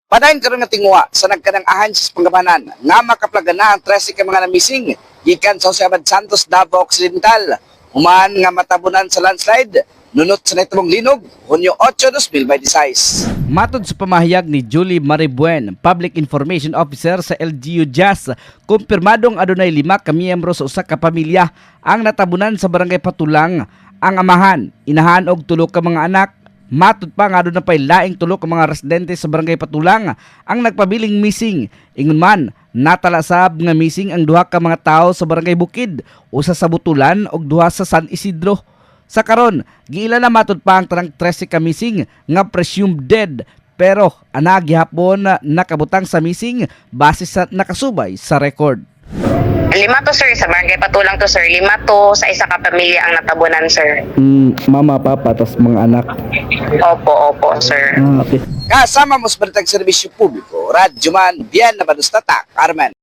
Padayon karon nga tinguha sa nagkanang ahensiya sa panggamhanan nga makaplagan na ang 13 ka mga namising gikan sa Jose Abad Santos, Davao Occidental. Human nga matabunan sa landslide nunot sa nahitobong linog Hunyo 8, 2026. Matod sa pamahayag ni Julie Maribuen, Public Information Officer sa LGU Jazz, kumpirmadong adunay 5 ka miyembro sa usa ka pamilya ang natabunan sa Barangay Patulang, ang amahan, inahan og tulo ka mga anak. Matod pa nga aduna pay laing tulo ka mga residente sa Barangay Patulang ang nagpabiling missing. Ingon man, natala sab nga missing ang duha ka mga tawo sa Barangay Bukid, usa sa Butulan ug duha sa San Isidro. Sa karon, giila na matud pa ang tanang 13 ka missing nga presumed dead, pero ana gihapon nakabutang sa missing base sa nakasubay sa record. 5 to, sir, sa Barangay Patulang to, sir. 5 to sa isa ka pamilya ang natabunan, sir. Mama, papa, tas mga anak. Opo, sir. Ah, okay. Kasama mo sa Balitang Serbisyo Publiko, Radyo Man, Bien Nabanustata, Carmen.